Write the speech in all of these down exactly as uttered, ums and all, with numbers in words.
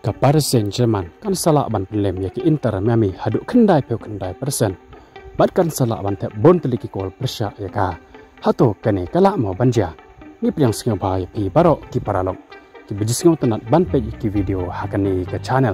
Ka Paris Saint-Germain kan sa lah ban pynlem ïa ka Inter Miami haduh khyndai phew khyndai percent bad kan sa lah ban thep bun tylli ki kol pyrshah ïa ka. Hato kane ka lah mo ban jia? Ngi pdiang sngewbha ïa phi baroh ki paralok kiba ju sngewtynnat ban peit ïa ki video ha kane ka channel.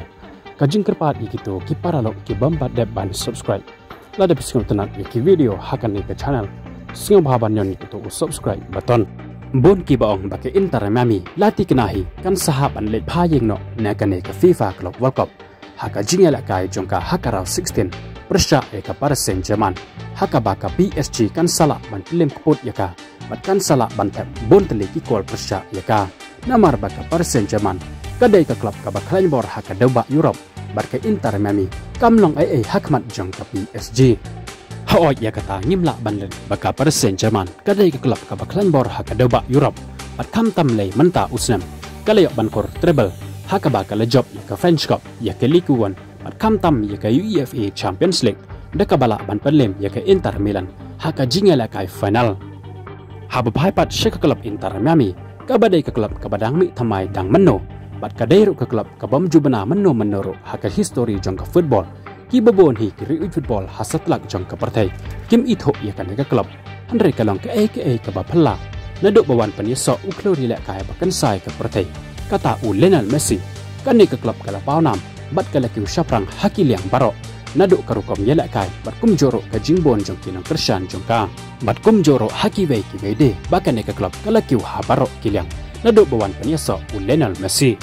Ka jingkyrpad ïa kito ki paralok ki bym pat dep ban subscribe, lada phi sngewtynnat ïa ki video ha kane ka channel, sngewbha ban ñion ïa kato u subscribe button. Bun kiba ong ba ka Inter Miami la thikna hi kan sa hap ban leit bha ïeng noh na kane ka FIFA Club World Cup ha ka jingïalehkai jong ka ha ka round sixteen pyrshah ïa ka Paris Saint-Germain, ha kaba ka P S G kan sa lah ban pynlem kput ïa ka bad kan sa lah ban thep bun tylli ki kol pyrshah ïa ka. Namar ba ka Paris Saint-Germain ka dei ka klub kaba khlaiñ bor ha ka dewbah Europe, bad ka Inter Miami kam long ei ei ha khmat jong ka P S G. Hooid, ïa kata ngim lah ban len ba ka Paris Saint-Germain ka dei ka klub kaba khlaiñ bor ha ka dewbah Europe, bad khamtam lei mynta u snem ka la ïoh ban kor treble, ha kaba ka la jop ïa ka French Cup, ïa ka Ligue one, bad khamtam ïa ka UEFA Champions League, da kaba lah ban pynlem ïa ka Inter Milan ha ka jingïalehkai final. Haba phai pat sha ka klub Inter Miami, kaba dei ka klub kaba dang mih thymmai dang mynno, bad ka dei ruh ka klub ka bym ju bna mynno mynno ruh ha ka history jong ka football. Kiba bun hi ki riewieid football ha satlak jong ka pyrthei kim ithuh ïa kane ka klub, hynrei ka long kaei kaei kaba phylla. Naduh ba wan pynïasoh u khlur ïalehkai ba kynsai ka pyrthei, kata u Lionel Messi, kane ka klub ka la paw nam bad ka la kiew shaphrang ha ki liang baroh, naduh ka rukom ïalehkai bad kumjuh ruh ka jingbun jong ki nongkyrshan jong ka, bad kumjuh ruh ha kiwei kiwei de ba kane ka klub ka la kiew ha baroh ki liang naduh ba wan pynïasoh u Lionel Messi.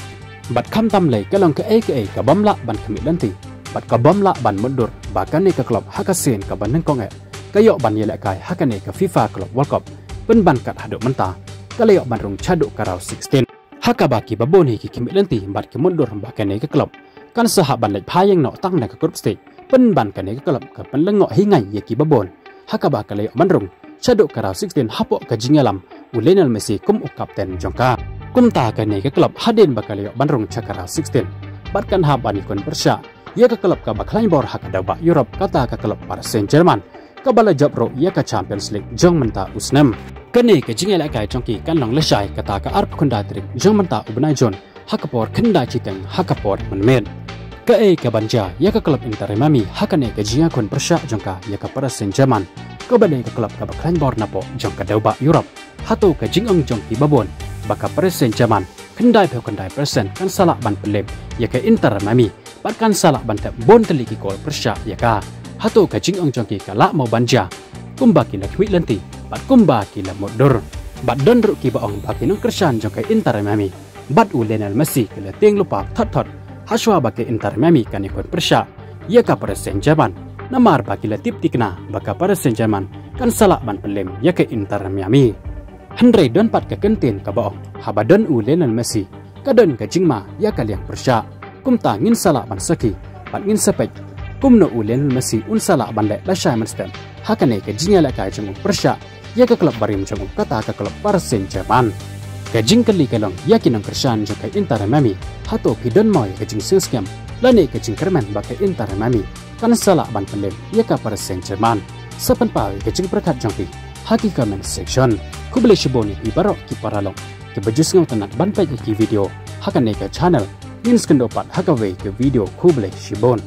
Bad khamtam lei ka long kaei kaei ka bym lah ban khmih lynti bad ka bym lah ban mutdur ba kane ka klub ha ka sien kaba nyngkong eh ka ïoh ban ïalehkai ha kane ka FIFA Club World Cup, pynban kat haduh mynta ka la ïoh ban rung shaduh ka round sixteen. Ha kaba kiba bun hi ki khmih lynti bad ki mutdur ba kane ka klub kan sa hap ban leit bha ïeng noh tang na ka group stage, pynban kane ka klub ka pynlyngngoh hi ngai ïa kiba bun, ha kaba ka la ïoh ban rung shaduh ka round sixteen hapoh ka jingïalam u Lionel Messi kum u kapten jong ka. Kumta kane ka klub hadien ba ka la ïoh ban rung sha ka round sixteen bad kan hap ban ïakhun pyrshah ïa ka klub kaba khlaiñ bor ha ka dewbah Europe, kata ka klub Paris Saint-Germain, kaba la jop ruh ïa ka Champions League jong mynta u snem. Kane ka jingïalehkai jong ki kan long lashai, kata ka arphew khyndai tarik jong mynta u bnai Jun, ha ka por khyndai shiteng ha ka por mynmiet. Kaei kaban jia ïa ka klub Inter Miami ha kane ka jingïakhun pyrshah jong ka ïa ka Paris Saint-Germain, kaba dei ka klub kaba khlaiñ bor napoh jong ka dewbah Europe? Hato ka jingong jong kiba bun ba ka Paris Saint-Germain khyndai phew khyndai percent kan sa lah ban pynlem ïa ka Inter Miami bad kan sa lah ban thep bun tylli ki kol pyrshah ïa ka? Hato ka jingong jong ki ka lah mo ban jia kumba ki la khmih lynti bad kumba ki la mutdur? Bad don ruh kiba ong ba ki nongkyrshan jong ka Inter Miami bad u Lionel Messi ki la tieng lypa thot thot hashwa ba ka Inter Miami kan ïakhun pyrshah ïa ka Paris Saint-Germain, namar ba ki la tip thikna ba ka Paris Saint-Germain kan sa lah ban pynlem ïa ka Inter Miami. Hynrei don pat ka kyntien kaba ong, haba don u Lionel Messi ka don ka jingma ïa ka liang pyrshah. Kumta ngin sa lah ban sakhi bad ngin sa peit kumno u Lionel Messi un sa lah ban leh lashai mynstep ha kane ka jingïalehkai jong u pyrshah ïa ka klub barim jong u, kata ka klub Paris Saint-Germain. Ka jingkylli ka long ïa ki nongkyrshan jong ka Inter Miami, hato phi don mo ïa ka jingsiewskhem lane ka jingkyrmen ba ka Inter Miami kan sa lah ban pynlem ïa ka Paris Saint-Germain? Sa pynpaw ïa ka jingpyrkhat jong phi ha ki comment section. Khublei shibun ïa phi baroh ki paralok kiba ju sngewtynnat ban peit ïa ki video ha kane ka channel. Ngin sa ïakynduh pat ha kawei ka video. Khublei shibun.